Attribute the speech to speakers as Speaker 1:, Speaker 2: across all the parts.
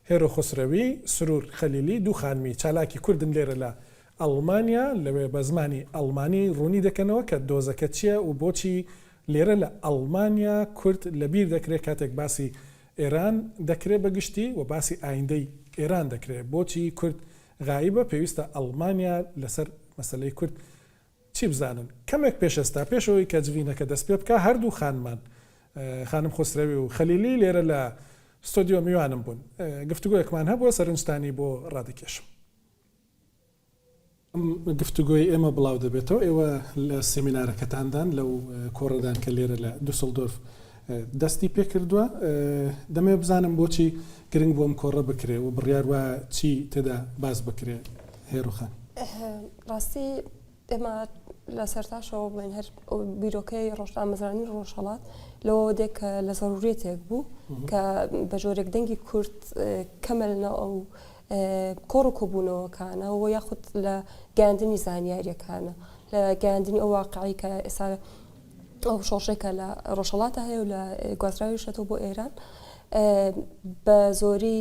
Speaker 1: هێرۆ خوسرەوی، سرور خەلیلی دوو خانمی چالاکی کوردن لێرە لە ئەڵمانیا، لەوێ بە زمانی ئەڵمانی ڕوونی دەکەنەوە کە دۆزەکە چییە و بۆچی لێرە لە ئەڵمانیا کورد لەبیر دەکرێ کاتێک باسی ئێران دەکرێ بە گشتی و باسی ئایندەی ئێران دەکرێ بۆچی کورد غایبە پێویستە ئەڵمانیا لەسەر مەسەلەی کورد چی بزانن؟ کەمێک پێش ئێستا، پێش ئەوەی کە جڤینەکە دەست پێ بکا، هەردوو خانمان، خانم خوسرەوی و خەلیلی لێرە لە ستۆدیۆ میوانم بوون. گفتوگۆیەکمان هەبووە، سەرنجتانی بۆ ڕادەکێشم. ئەم گفتوگۆی ئێمە بڵاو دەبێتەوە. ئێوە لە سێمینارەکەتاندان، لەو کۆڕەدان کە لێرە لە دوسڵدۆرف دەستی پێ کردووە. دەمەوێ بزانم بۆچی گرنگ بوو ئەم کۆڕە بکرێ و بڕیار وایە چی تێدا باس بکرێ؟ هێرۆ خان.
Speaker 2: ڕاستی ئێمە لە سەرتاشەوە بڵێن هەر بیرۆکەی ڕۆژ دامەزرانی ڕۆژهەڵات لەوەوە دێ کە لە زەروریەتێک بوو کە بە جۆرێک دەنگی کورد کەمە لەناو ئەو کۆڕ و کۆبوونەوەکانە و یاخود لە گەیاندنی زانیاریەکانە لە گەیاندنی ئەو واقعی کە ئێستا ئەو شۆڕشەی کە لە ڕۆژهەڵاتە هەیە و لە گوازراویشەتەوە بۆ ئێران بە زۆری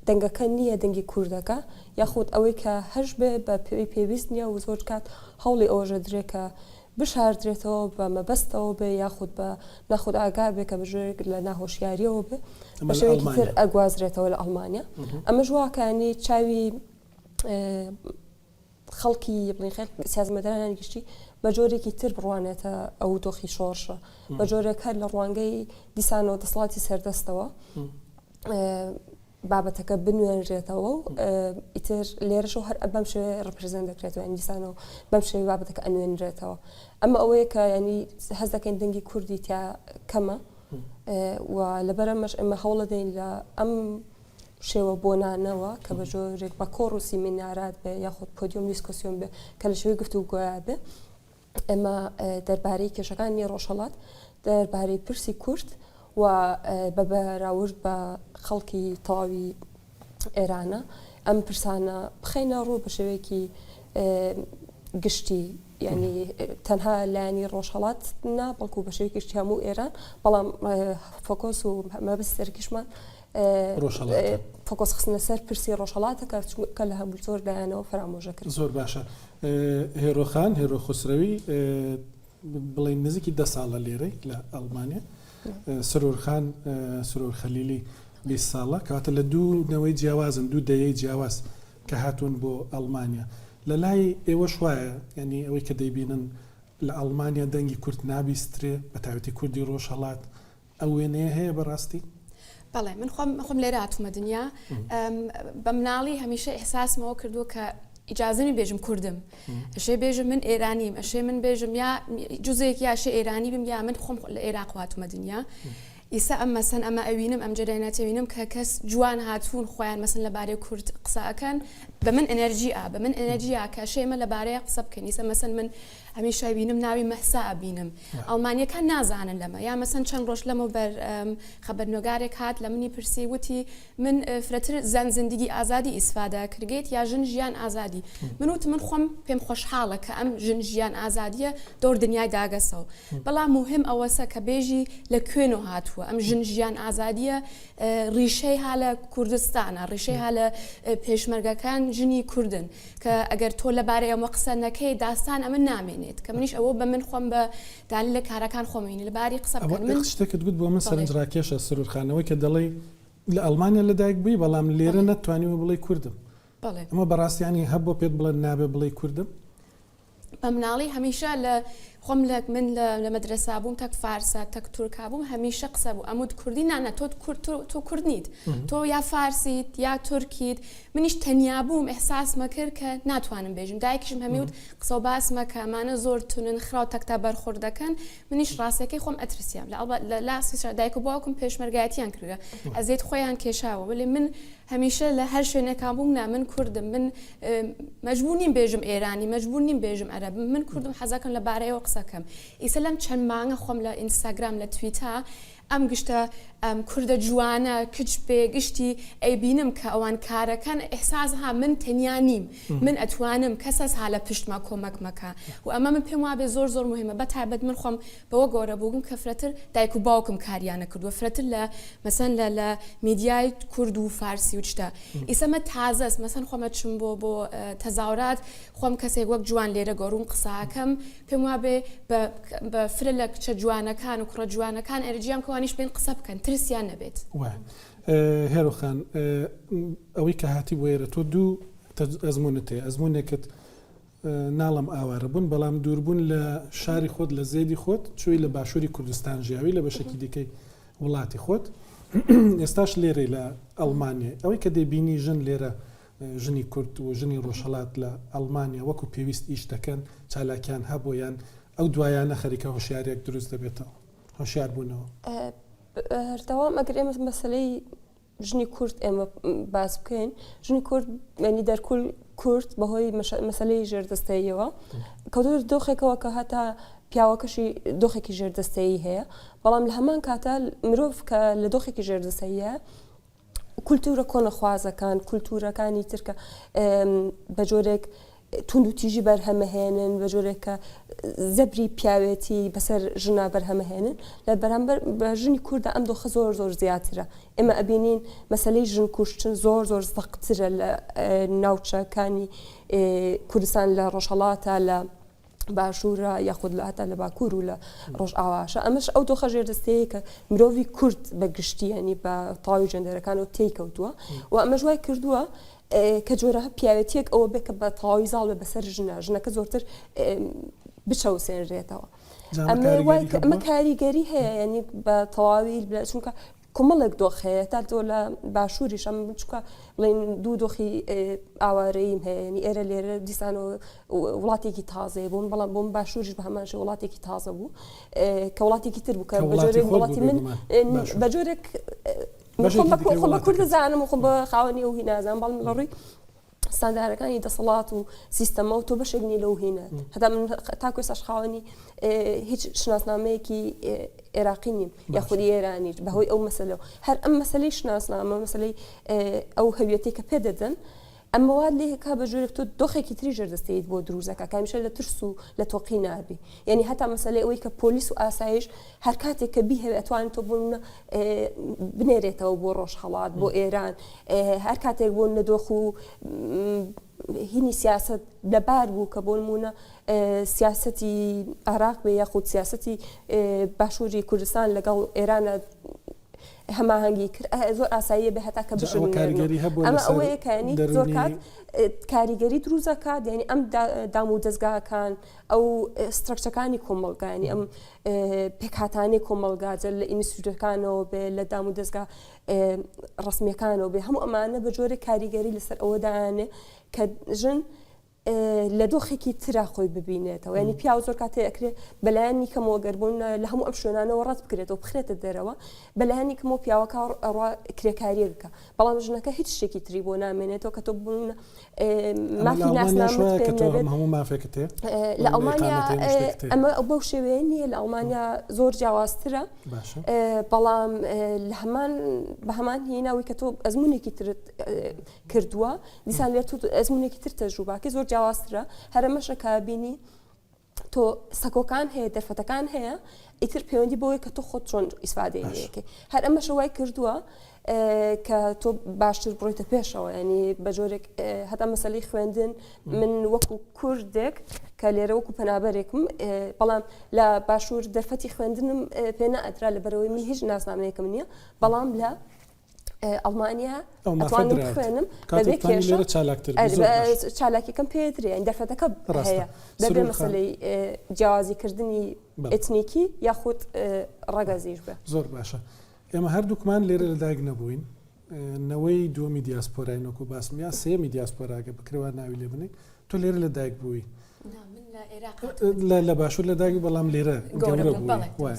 Speaker 2: دەنگەکە نییە دەنگی کوردەکە یاخود ئەوەی کە هەش بێ بە پێی پێویست نییە و زۆر کات هەوڵی ئەوەژە درێ کە بشاردرێتەوە بە مەبەستەوە بێ یاخود بە ناخود ئاگا بێ کە بەژێک لە ناهۆشیاریەوە بێ بە شێوەیەکی تر ئەگوازرێتەوە لە ئەڵمانیا ئەمەش واکانی چاوی خەڵکی بڵێین خەڵک سیاسەتمەدارانی گشتی بە جۆرێکی تر بڕوانێتە ئەو دۆخی شۆڕشە بە جۆرێک هەر لە ڕوانگەی دیسانەوە دەسەڵاتی سەردەستەوە بابەتەکە بنوێنرێتەوە و ئیتر لێرەشەوە هەر بەم شێوەیە represent دەکرێتەوە یانی دیسانەوە بەم شێوەی بابەتەکە ئەنوێنرێتەوە ئەمە ئەوەیە کە ینی هەست دەکەین دەنگی کوردی تیا کەمە و لەبەرەمەش ئێمە هەوڵەدەین لە ئەم شێوە بۆنانەوە کە بە جۆرێک بە کۆڕ و سیمینارات بێ یاخود Podiumsdiskussion بێ کە لە شێوەی گفتوگۆیا بێ ئێمە دەربارەی کێشەکانی ڕۆژهەڵات دەربارەی پرسی کورد و بە بەراورد بە خەڵکی تەواوی ئێرانە ئەم پرسانە بخەینە ڕوو بە شێوەیەکی گشتی یعنی تەنها لایەنی ڕۆژهەڵات نا بەڵکو بە شێوەیەکی گشتی هەموو ئێران بەڵام فۆکۆس و مەبەست سەرکیشمان فۆکۆس خستنە سەر پرسی ڕۆژهەڵاتە کە چونکە لە هەموو زۆر لایەنەوە فەرامۆشە کرد.
Speaker 1: زۆر باشە هێرۆ خان، هێرۆ خوسرەوی بڵێین نزیکی دە ساڵە لێرەی لە ئەڵمانیا، سرور خان، سرور خەلیلی 20 ساڵە، کەواتە لە دوو نەوەی جیاوازن، دوو دەیەی جیاواز کە هاتوون بۆ ئەڵمانیا. لە لای ئێوەش وایە، یانی ئەوەی کە دەیبینن لە ئەڵمانیا دەنگی کورد نابیسترێ، بە تایبەتی کوردی ڕۆژهەڵات، ئەو وێنەیە هەیە بەڕاستی؟
Speaker 3: بەڵێ من خۆم خۆم لێرە هاتوومە دنیا بە مناڵی هەمیشە ئیحساسمەوە کردووە کە ئیجازەمی بێژم کوردم ئەشێ بێژم من ئێرانیم ئەشێ من بێژم یا جزێک یا شێ ئێرانی بم یا من خۆم لە عێراق هاتوومە دنیا ئیسا ئەم مەسەن ئەمە ئەوینم ئەم جەرەنەتەوینم کە کەس جوان هاتوون خۆیان مەسن لەبارەی کورد قسە ئەکەن بە من ئەنەرجی ئا بە من ئەنەرجیا کە شێمە لەبارەیە قسە بکەین ئیسە مەسەن من هەمیشە ئەبینم ناوی مەهسا ئەبینم ئەڵمانیەکان نازانن لەمە یا مەسەن چەند ڕۆژ لەمەوبەر خەبەرنۆگارێک هات لە منی پرسی وتی من فرەتر زەن زندگی ئازادی ئیسفادە کردگێت یا ژن ژیان ئازادی من وتم من خۆم پێم خۆشحاڵە کە ئەم ژن ژیان ئازادیە دەور دنیای داگەسەوە بەڵام مهم ئەوەسە کە بێژی لە کوێنۆ هاتووە ئەم ژن ژیان ئازادیە ڕیشەی ها لە کوردستانە ڕیشەی ها لە پێشمەرگەکان ژنی کوردن کە ئەگەر تۆ لەبارەی ئەمە قسە نەکەی داستان ئەمە نامێنێت کە منیش ئەوە بە من خۆم بە دالی لە کارەکان خۆمینی لەباری قسە بکەن من
Speaker 1: شتێکت گوت بۆ من سەرنج ڕاکێشە سرور خانەوەی کە دەڵێی لە ئەڵمانیا لەدایک بووی بەڵام لێرە نەتوانیوە بڵێی کوردم ئەمە بەڕاستی یانی هەبووە پێت بڵێن نابێ بڵێی کوردم؟
Speaker 3: بە مناڵی هەمیشە لە خۆم لە من لە مەدرەسا بووم تەک فارسە تەک تورکا بووم هەمیشە قسە بوو ئەموت کوردی نانا تۆ کورد تۆ کورد نیت تۆ یا فارسیت یا تورکیت منیش تەنیا بووم ئیحساسمە کرد کە ناتوانم بێژم دایکیشم هەمی وت قسە و باس مەکە ئەمانە زۆر تونن خراو تەکتا بەرخورد دەکەن منیش ڕاستەکەی خۆم ئەترسیام لە ئەڵبەت لە لا سویسرا دایک و باوکم پێشمەرگایەتیان کردگە ئەزیەت خۆیان کێشاوە وەلێ من هەمیشە لە هەر شوێنێکا بووم نا من کوردم من مەجبور نیم بێژم ئێرانی مەجبور نیم بێژم عەرەبم من کوردم حەزەکەم لە بارەیەوە قسە کەم ئیسە لەم چەند مانگە خۆم لە ئینستاگرام لە تویتا ئەم گشتە. کوردە جوانە کچ بێ گشتی ئەیبینم کە ئەوان کارەکەن ئیحساس ها من تەنیا نیم من ئەتوانم کەس هەس ها لە پشتما کۆمەک مەکا و ئەمە من پێم وابێ زۆر زۆر موهیمە بە تایبەت من خۆم بەوە گەورە بووم کە فرەتر دایک و باوکم کاریانە کردووە فرەتر لە مەسەن لە لە میدیای کورد و فارسی و شتە ئیسە مە تازەس مەسەن خۆمە چم بۆ بۆ تەزاورات خۆم کەسێک وەک جوان لێرە گەوروم قساکەم پێم وابێ بە بە فرە لە کچە جوانەکان و کوڕە جوانەکان ئەرجیام کەوانیش بێن قسە بکەن ترسیان نەبێت.
Speaker 1: وایە هێرۆ خان ئەوەی کە هاتی بۆ ئێرە تۆ دوو ئەزموونت هەیە ئەزموونێکت ناڵم ئاوارە بوون بەڵام دووربوون لە شاری خۆت لە زێدی خۆت چووی لە باشووری کوردستان ژیاوی لە بەشێکی دیکەی وڵاتی خۆت ئێستاش لێرەی لە ئەڵمانیای ئەوەی کە دەیبینی ژن لێرە ژنی کورد و ژنی ڕۆژهەڵات لە ئەڵمانیا وەکو پێویست ئیش دەکەن، چالاکیان هەبووە یان ئەو دوایانە خەریکە هۆشیارییەک دروست دەبێتەوە، هۆشیار بوونەوە؟
Speaker 2: بەردەوام ئەگەر ئێمە مەسەلەی ژنی کورد ئێمە باس بکەین، ژنی کورد یانی دەرکول کورد بەهۆی مەسەلەی ژێردەستەییەوە کەوتووەتە دۆخێکەوە کە هەتا پیاوەکەشی دۆخێکی ژێردەستەیی هەیە، بەڵام لە هەمان کاتا مرۆڤ کە لە دۆخێکی ژێردەستەییە کولتوورە کۆنەخوازەکان، کولتوورەکانی تر کە بە جۆرێک توندوتیژی بەرهەمەهێنن، بە جۆرێک کە زەبری پیاوێتی بەسەر ژنا بەرهەمەهێنن، لە بەرامبەر بە ژنی کووردا ئەم دۆخە زۆر زۆر زیاترە. ئێمە ئەبینین مەسەلەی ژن کوشتن زۆر زۆر زەقترە لە ناوچەکانی کوردستان لە ڕۆژهەڵاتە لە باشوورە یاخود لە هەتا لە باکوور و لە ڕۆژئاواشە ئەمەش ئەو دۆخە ژێردەستەیە کە مرۆڤی کورد بە گشتی ینی بە تەواوی جێندەرەکانەوە تێی کەوتووە و ئەمەش وای کردووە کە جۆرە پیاوێتیەک ئەوە بێ کە بە تەواوی زاڵ بێ بەسەر ژنە ژنەکە زۆرتر بچەوسێنرێتەوە ئەمە کاریگەری هەیە ینی بە تەواوی چونکە کۆمەڵێک دۆخ هەیە تا تۆ لە باشووریش ئەم چکە بڵین دوو دۆخی ئاوارەییم هەیە ینی ئێرە لێرە دیسانەوە وڵاتێکی تازەیە بووم بەڵام بۆم باشووریش بە هەمان شێوە وڵاتێکی تازە بوو کە وڵاتێکی تر بوو کە بە جۆرێک وڵاتی من بە جۆرێک خۆم بە کورد دەزانم و خۆم بە خاوەنی ئەو هی نازانم بەڵام لە ڕووی ستاندارەکانی دەسەڵات و سیستەمە و تۆ بەشێک نی لەو هینە هەتا من تاکو ئێستاش خاوەنی هیچ شناسنامەیەکی عێراقی نیم یاخودی ئێرانیش بەهۆی ئەو مەسەلە هەر ئەم مەسلەی شناسنامە مەسلەی ئەو هەویەتی کە پێ دەدەن ئەمە وات لێکا بە جۆرێک تۆ دۆخێکی تری ژێردەستەیت بۆ دروزەکە کامیشە لە ترس و لە تۆقی نابی یعنی هەتا مەسلەی ئەوەی کە پۆلیس و ئاسایش هەر کاتێک کە بیهەوێ ئەتوانێت تۆ بۆ بنێرێتەوە بۆ ڕۆژهەڵات بۆ ئێران هەر کاتێک بۆ نەدۆخ و هینی سیاست لەبار بوو کە بۆ نمونە سیاستی عراق بێ یاخود سیاستی باشووری کوردستان لەگەڵ ئێرانە هەماهەنگی کرد زۆر ئاساییە بێ هەتا کە بشن ئەمە ئەوەیە کانی زۆر کات کاریگەری دروزەکات یعنی ئەم دام و دەستگاکان ئەو structure ەکانی کۆمەڵگا یانی ئەم پێکهاتانەی کۆمەڵگا جا لە ئینستیتوتەکانەوە بێ لە دام و دەزگا ڕسمیەکانەوە بێ هەموو ئەمانە بە جۆرێک کاریگەری لەسەر ئەوە دانێ کە ژن لە دۆخێکی ترا خۆی ببینێتەوە ینی پیاو زۆر کاتێ ئەکرێ بەلایەنی کەمەوە گەربوون لە هەموو ئەم شوێنانەوە ڕەت بکرێتەوە بخرێتە دەرەوە بەلایەنی کەمەوە پیاوەکە ئەڕوا کرێکاریە بکە بەڵام ژنەکە هیچ شتێکی تری بۆ نامێنێتەوە کە تۆ بوون
Speaker 1: مافی ناسنامەت پێ نەبێت هەموو مافێکت هەیە
Speaker 2: لە ئەڵمانیا ئەمە بەو شێوەیە نییە لە ئەڵمانیا زۆر جیاوازترە بەڵام لە هەمان بە هەمان هیناوی کە تۆ ئەزمونێکی ترت کردووە دیسان لێ تۆ ئەزمونێکی تر تەجروباکەی زۆر جیاوازترە هەرەمەشە کە بینی تۆ سەکۆکان هەیە دەرفەتەکان هەیە ئیتر پەیوەندی بۆی کە تۆ خۆت چۆن ئیسفادەی لێکەی هەر ئەمەشە وای کردووە کە تۆ باشتر بڕۆیتە پێشەوە ینی بە جۆرێک هەتا مەسلەی خوێندن من وەکو کوردێک کە لێرە وەکو پەنابەرێکم بەڵام لە باشوور دەرفەتی خوێندنم پێ نەئەدرا لە بەرەوەی من هیچ ناسنامەیەکم نییە بەڵام لە ئەڵمانیا ئەتوانم بخوێنم بەبێ کێشە چالاکیەکەم پێ درێ دەرفەتەکە هەیە بەبێ مەسەلەی جیاوازیکردنی ئەتنیکی یاخود ڕەگەزیش بێ.
Speaker 1: زۆر باشە ئێمە هەردووکمان لێرە لەدایک نەبووین نەوەی دووەمی دیاسپۆراین وەکو باسم یا سێیەمی دیاسپۆراگە بکرێ ناوی لێ بنێین تۆ لێرە لەدایک بووی لە باشوور لەدایک بەڵام لێرە گەورە بووی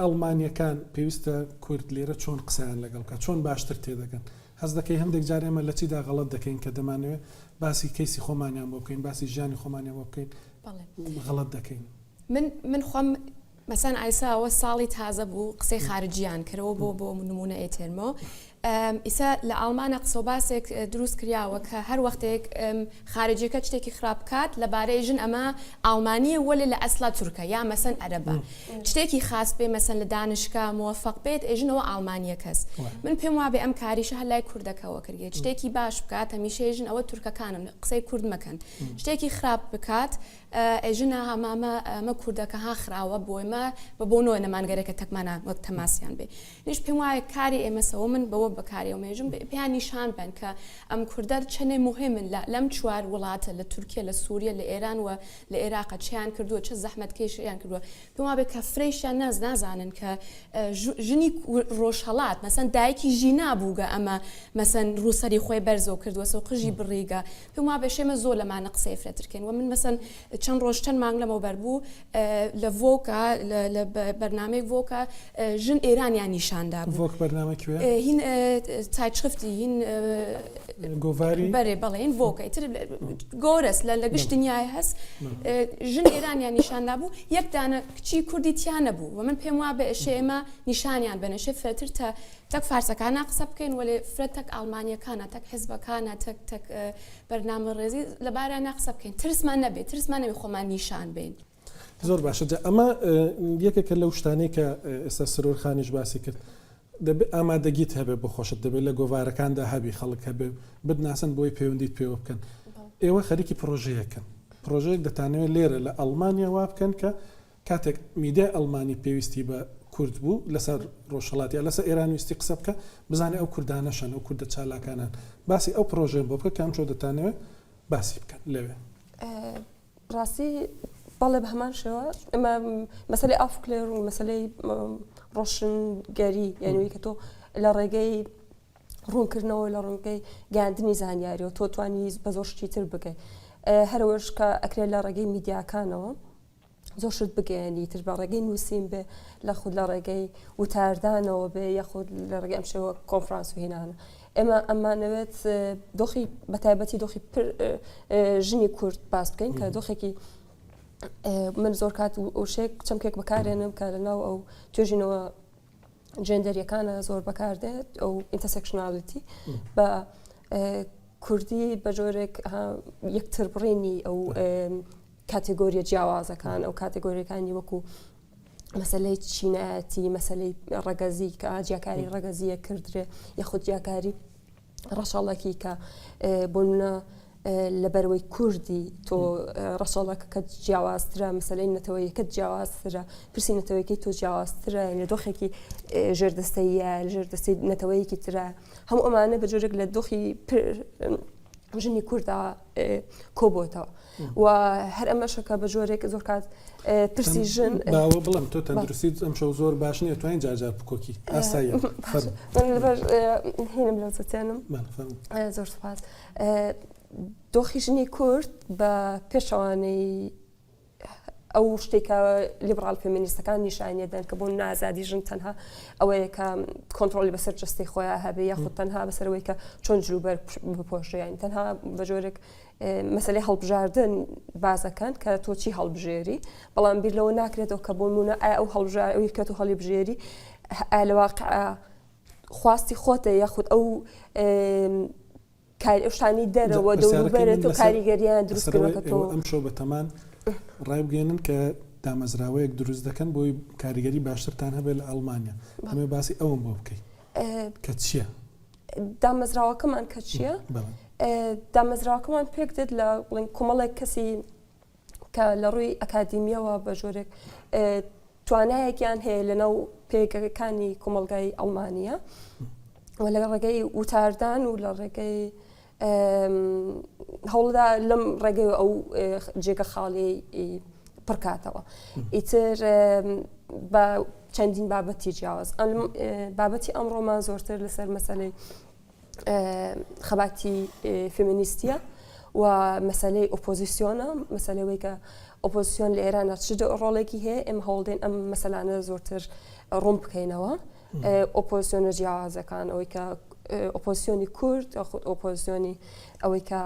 Speaker 1: ئەڵمانیەکان پێویستە کورد لێرە چۆن قسەیان لەگەڵ بکات چۆن باشتر تێدەگەن؟ هەست دەکەی هەندێک جار ئێمە لە چیدا غەڵەت دەکەین کە دەمانەوێت باسی کەیسی خۆمانیان بۆ بکەین باسی ژیانی خۆمانیان بۆ بکەین غەڵەت دەکەین؟
Speaker 3: من من خۆم. مەسەن ئایسا ئەوە ساڵی تازە بوو قسەی خارجیان کردەوە بۆ بۆ نمونە ئێتێرمۆ ئیسا لە ئاڵمانە قسەوباسێک دروست کریاوە کە هەر وەختێک خارجیەکە شتێکی خراپ بکات لەبارەی ژن ئەمە ئاڵمانیە وەلێ لە ئەسلا تورکە یا مەسەن عەرەبە شتێکی خاس بێ مەسەن لە دانشکا مۆفەق بێت ئێژنەوە ئاڵمانیە کەس من پێم وابێ ئەم کاریشە هەر لای کوردەکەوە کردێت شتێکی باش بکات هەمیشە ژن ئەوە تورکەکانن قسەی کورد مەکەن شتێکی خراپ بکات ئێژن ها مامە ئەمە کوردەکە ها خراوە بۆیمە بە بۆ نۆ نەمان گەرەکە تەکمانە وەک تەماسیان بێ نیش پێم وایە کاری ئێمەسەوە من بەوە بەکاریەوە مێژم پێیان نیشان بەن کە ئەم کوردە چەنێ مهمن لە لەم چوار وڵاتە لە تورکیە لە سووریە لە ئێران و لە ئێراقە چیان کردووە چە زەحمەتکێشیان کردووە پێم وابێ کە فرەیشیان ناز نازانن کە ژنی ڕۆژهەڵات مەسەن دایکی ژینا بووگە ئەمە مەسەن ڕووسەری خۆی بەرزەو کردووەسەو قژی بڕیگە پێم وابێ شێمە زۆر لەمانە قسەی فرەتر کەین وە من مەسەن چەند ڕۆژ چەند مانگ لەمەوبەر بوو لە ڤۆکا لە بەرنامەی ڤۆکا ژن ئێرانیان نیشاندا بوو.
Speaker 1: ڤۆک بەرنامە کوێ؟
Speaker 3: هین Zeitschrift ی هین
Speaker 1: گۆڤاری
Speaker 3: بەرێ بەڵێ هین ڤۆکە ئیتر گۆرەس لە لە گشت دنیای هەس ژن ئێرانیان نیشاندا بوو یەک دانە کچی کوردی تیا نەبوو و من پێم وابێ ئەشێ ئێمە نیشانیان بەن ئەشێ فرەتر تە تەک فارسەکانا قسە بکەین وەلێ فرە تەک ئاڵمانیەکانا تەک حزبەکانا تەک تەک بەرنامە ڕێزی لەبارەیان قسە بکەین ترسمان نەبێ ترسمان نەبێ خۆمان نیشان بەین.
Speaker 1: زۆر باشە جا ئەمە یەکێکە لەو شتانەی کە ئێستا سرور خانیش باسی کرد دەبێ ئامادەگیت هەبێ بۆ خۆشت دەبێت لە گۆڤارەکاندا هەبی خەڵک هەبێ بتناسن بۆی پەیوەندیت پێوە بکەن ئێوە خەریکی پرۆژەیەکن پرۆژەیەک دەتانەوێت لێرە لە ئەڵمانیا وا بکەن کە کاتێک میدیای ئەڵمانی پێویستی بە کورد بوو لەسەر ڕۆژهەڵات یا لەسەر ئێران ویستی قسە بکا بزانێ ئەو کوردانەشن ئەو کوردە چالاکانەن باسی ئەو پرۆژەیەم بۆ بکە کە ئەمشەو دەتانەوێ باسی بکەن لەوێ.
Speaker 2: ڕاستی بەڵێ بە هەمان شێوە ئێمە مەسەلەی ئافکلێر و مەسەلەی ڕۆشنگەری یعنی کە تۆ لە ڕێگەی ڕوونکردنەوە لە ڕوونکەی گەیاندنی زانیاریەوە تۆ توانی بە زۆر شتی تر بگەی هەرەوەش کە ئەکرێت لە ڕێگەی میدیاکانەوە زۆر شت بگەیەنی تر بە ڕێگەی نووسین بێ لە خود لە ڕێگەی وتاردانەوە بێ یاخود لە ڕێگەی ئەم شێوە کۆنفرانس و هینانە ئێمە ئەمانەوێت دۆخی بەتایبەتی دۆخی ژنی کورد باس بکەین کە دۆخێکی من زۆر کات وشێک چەمکێک بەکارێنم کە لەناو ئەو توێژینەوە جێندەریەکانە زۆر بەکاردێت ئەو intersectionality بە کوردی بە جۆرێک یەکتر بڕینی ئەو کاتێگۆریە جیاوازەکان ئەو کاتێگۆریەکانی وەکو مەسلەی چینایەتی مەسلەی ڕەگەزی کە جیاکاری ڕەگەزیە کردرێ یاخود جیاکاری ڕەشەڵەکی کە بۆ منە لەبەرەوەی کوردی تۆ ڕەشەڵەکەکە جیاوازترە مەسلەی نەتەوەیەکەت جیاوازترە پرسی نەتەوەیەکەی تۆ جیاوازترە لە دۆخێکی ژێردەستەیە ژێردەستی نەتەوەیەکی ترە هەموو ئەمانە بە جۆرێک لە دۆخی ژنی کووردا کۆبووەتەوە و هەر ئەمەشە کە بە جۆرێک زۆر کات پرسی ژن
Speaker 1: باوە بڵم تۆ تەندروستیت ئەمشەو زۆر باش نییە توانین جارجار بکۆکی ئاساییە
Speaker 2: من لەبەر هینم لەو زەتێنم زۆر سوپاس دۆخی ژنی کورد بە پێشەوانەی ئەو شتێک کە لیبرال فێمینیستەکان نیشانیە دەن کە بۆ نازادی ژن تەنها ئەوەیە کە کۆنترۆلی بەسەر جستەی خۆیان هەبێ یاخود تەنها بەسەرەوەی کە چۆن جلوبەر بپۆشێ یان تەنها بە جۆرێک مەسلەی هەڵبژاردن بازەکەن کە تۆ چی هەڵبژێری بەڵام بیر لەوە ناکرێتەوە کە بۆ نمونە ئایا ئەو هەڵبژار ئەوی کە تۆ هەڵیبژێری ئایا لە واقع خواستی خۆتە یاخود ئەو کاری ئەو شتانی دەرەوە دەوروبەرت و کاریگەریان دروست کردووە کە تۆ
Speaker 1: ئەمشەو بەتەمان ڕایبگەیەنن کە دامەزراوەیەک دروست دەکەن بۆی کاریگەری باشترتان هەبێت لە ئەڵمانیا ئەمێ باسی ئەوم بۆ بکەیت کە چییە؟
Speaker 2: دامەزراوەکەمان کە چییە؟ دامەزراوەکەمان پێک دێت لە بڵێن کۆمەڵێک کەسی کە لە ڕووی ئەکادیمیەوە بە جۆرێک توانایەکیان هەیە لەناو پێگەکانی کۆمەڵگای ئەڵمانیا و لە ڕێگەی وتاردان و لە ڕێگەی هەوڵدا لەم ڕێگەی ئەو جێگە خاڵی پڕکاتەوە ئیتر بە چەندین بابەتی جیاواز بابەتی ئەمڕۆمان زۆرتر لەسەر مەسەلەی خەباتی فێمینیستیە و مەسلەی ئۆپۆزیسیۆنە مەسلەوەی کە ئۆپۆزیسیۆن لە ئێرانە چ ڕۆڵێکی هەیە ئێمە هەوڵدێن ئەم مەسەلانە زۆرتر ڕوون بکەینەوە ئۆپۆزیسیۆنە جیاوازەکان ئەوەی کە. ئۆپۆزسیۆنی کورد یاخود ئۆپۆزسیۆنی ئەوەی کە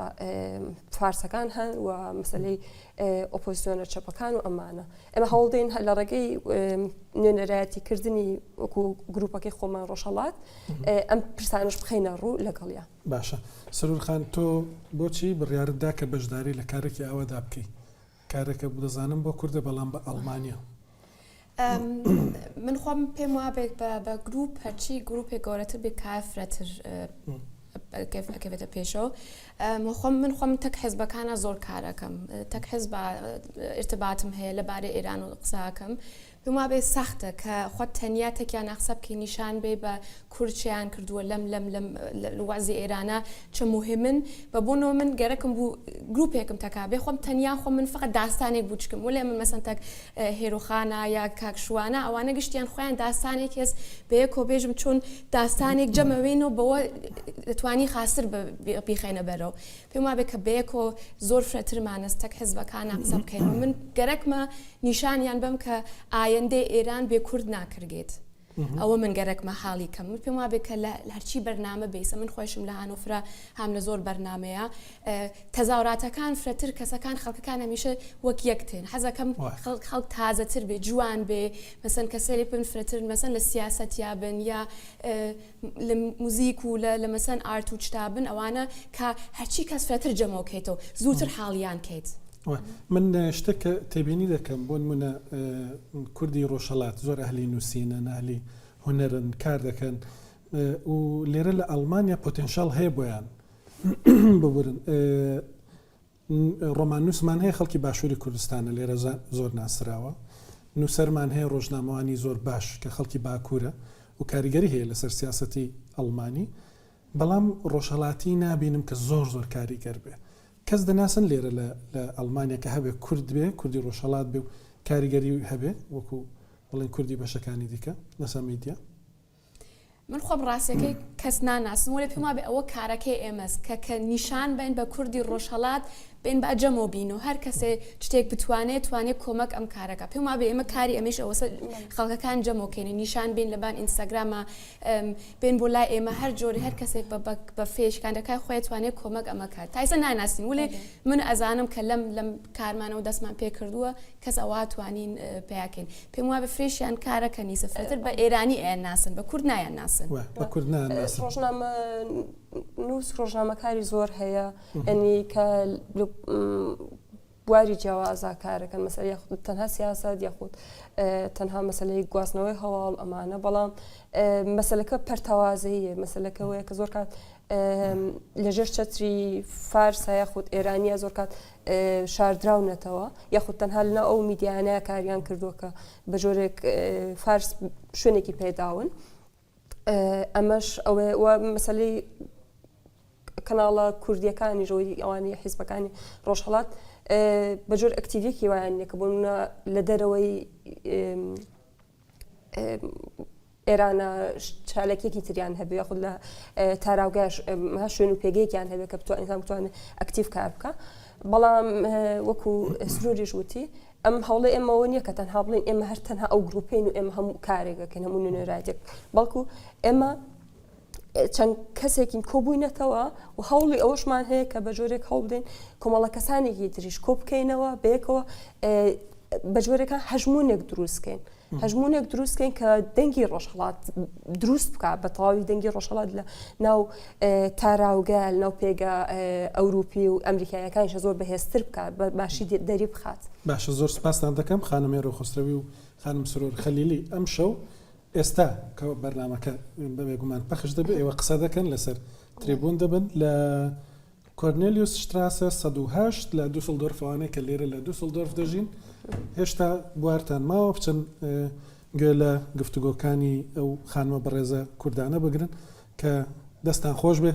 Speaker 2: فارسەکان هەن و مەسلەی ئۆپۆزسیۆنە چەپەکان و ئەمانە ئێمە هەوڵدەین هەر لە ڕێگەی نوێنەرایەتی کردنی وەکو گروپەکەی خۆمان ڕۆژهەڵات ئەم پرسانەش بخەینە ڕوو لەگەڵیا.
Speaker 1: باشە سرور خان تۆ بۆچی بڕیارت دا کە بەشداری لە کارێکی ئاوادا بکەی؟ کارێکە دەزانم بۆ کوردە بەڵام بە ئەڵمانیا.
Speaker 3: من خۆم پێم وابێت بە گروپ هەرچی گروپێک گەورەتر بێ کار فرەتر ئەکەوێتە پێشەوە خۆم من خۆم تەک حزبەکانە زۆر کارەکەم تەک حزب ارتباتم هەیە لەبارەی ئێران و قساکەم پێم وابێ سەختە کە خۆت تەنیا تەکیان قسە بکەی نیشان بێ بە کورد چیان کردووە لەم لەم لەم وەزی ئێرانە چ مهمن بە بۆنەوە من گەرەکم بوو گروپێکم تەکا بێ خۆم تەنیا خۆم من فقط داستانێک بووچکم وەلێ من مەسەن تەک هێرۆخانە یا کاک شوانە ئەوانە گشتیان خۆیان داستانێک هێز بەیەکۆ بێژم چۆن داستانێک جەمەوێن و بەوە دەتوانی خاستر بیخەینە بەرەوە پێم وابێ کە بەیەکۆ زۆر فرەترمانەس تەک حزبەکانە قسە بکەین و من گەرەکمە نیشانیان بەم کە ئایندەی ئێران بێ کورد ناکرگێت. ئەوە من گەرەکمە حاڵی کەم من پێم وابێ کە لە هەرچی بەرنامە بێیسە من خۆشم لە هانۆفرە هام لە زۆر بەرنامەیە تەزاوراتەکان فرەتر کەسەکان خەڵکەکان هەمیشە وەک یەک تێن حەزەکەم خەڵک خەڵک تازەتر بێ جوان بێ مەسەن کەسێک بن فرەتر مەسەن لە سیاسەتیا بن یا لە موزیک و لە لە مەسەن art و چتا بن ئەوانە کە هەرچی کەس فرەتر جەمەوکەیتەوە زووتر حاڵیان کەیت.
Speaker 1: من شتێک کە تێبینی دەکەم بۆ نمونە کوردی ڕۆژهەڵات زۆر ئەهلی نووسینن ئەهلی هونەرن کار دەکەن و لێرە لە ئەڵمانیا پۆتێنشاڵ هەیە بۆیان ببورن ڕۆماننووسمان هەیە خەڵکی باشووری کوردستانە لێرە زۆر ناسراوە نووسەرمان هەیە ڕۆژنامەوانی زۆر باش کە خەڵکی باکوورە و کاریگەری هەیە لەسەر سیاسەتی ئەڵمانی بەڵام ڕۆژهەڵاتی نابینم کە زۆر زۆر کاریگەر بێ کەس دەناسن لێرە لە لە ئەڵمانیا کە هەبێ کورد بێ کوردی ڕۆژهەڵات بێ و کاریگەری هەبێ وەکو بڵێن کوردی بەشەکانی دیکە لەسەر میدیا؟
Speaker 3: من خۆم ڕاستەکەی کەس ناناسم وەلێ پێم وابێ ئەوە کارەکەی ئێمەس کە کە نیشان بین بە کوردی ڕۆژهەڵات بین با جەمەوە بین و هەر کەسێ شتێک بتوانێت توانێت کۆمەک ئەم کارەکە پێم وابێ ئێمە کاری ئەمەیش ئەوەسە خەڵکەکان جەمەوکەین نیشان بین لەبان ئینستاگرامە بێن بۆ لای ئێمە هەر جۆری هەر کەسێک بە بە بە فێشکاندەکای خۆی توانێت کۆمەک ئەمە کات تا ئێستا ناناسین وەلێ من ئەزانم کە لەم لەم کارمانەوە دەستمان پێ کردووە کەس ئەوە توانین پیاکەین پێم وابێ فرێشیان کارەکە نیسە فرەتر بە ئێرانی ئەیان ناسن بە کورد نایان ناسن
Speaker 1: بە کورد نایان ناسن
Speaker 2: ڕۆژنامە نووس ڕۆژنامەکاری زۆر هەیە ئەنی کە بواری جیاوازا کارەکەن مەسەلە یاخود تەنها سیاسەت یاخود تەنها مەسلەی گواستنەوەی هەواڵ ئەمانە بەڵام مەسلەکە پەرتەوازەیە مەسلەکەەوەیە کە زۆر کات لەژێر چەتری فارسە یاخود ئێرانیە زۆر کات شاردراونەتەوە یاخود تەنها لەناو ئەو میدیانە کاریان کردووە کە بە جۆرێک فارس شوێنێکی پێداون ئەمەش ئەوەیە و مەسلەی کەناڵە کوردیەکانی ژۆی ئەوانی حیزبەکانی ڕۆژهڵات بە جۆر ئەکتیڤێکی وایان نیە کە بۆ منە لە دەرەوەی ئێرانە چالەکێکی تریان هەبێ یاخود لە تاراوگەش شوێن و پێگەیەکیان هەبێت کە بتوان ئینسان بتوانێت ئەکتیڤ کار بکە بەڵام وەکو سروریش وتی ئەم هەوڵەی ئێمە ئەوە نییە کە تەنها بڵێین ئێمە هەر تەنها ئەو گروپین و ئێمە هەموو کارێک دەکەین هەموو نوێنەرایەتێک بەڵکو ئێمە چەند کەسێکین کۆبووینەتەوە و هەوڵی ئەوەشمان هەیە کە بە جۆرێک هەوڵ بدەین کۆمەڵە کەسانێکی تریش کۆ بکەینەوە بەیەکەوە بە جۆرێکە هەژمونێک دروستکەین. هەژموونێک دروست کەین کە دەنگی ڕۆژهەڵات دروست بکات بە تەواوی دەنگی ڕۆژهەڵات لە ناو تاراوگە لە ناو پێگە ئەوروپی و ئەمریکایەکانیش زۆر بەهێزتر بکات بە باشی دەری بخات.
Speaker 1: باشە زۆر سپاستان دەکەم خانم هێرۆ خەسرەوی و خانم سرور خەلیلی ئەمشەو ئێستا کە بەرنامەکە بە بێگومان پەخش دەبێ ئێوە قسە دەکەن لەسەر تریبوون دەبن لە کۆرنێلیوس شتراسە 108 لە دوسلدۆرف ئەوانەی کە لێرە لە دوسلدۆرف دەژین هێشتا بوارتان ماوە بچن گوێ لە گفتوگۆکانی ئەو خانمە بەڕێزە کوردانە بگرن کە دەستان خۆش بێ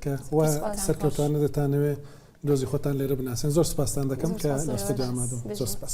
Speaker 1: کە وا سەرکەوتوانە دەتانەوێ دۆزی خۆتان لێرە بناسێن زۆر سپاستان دەکەم کە لە ستۆدیۆ ئامادە زۆر سپاس.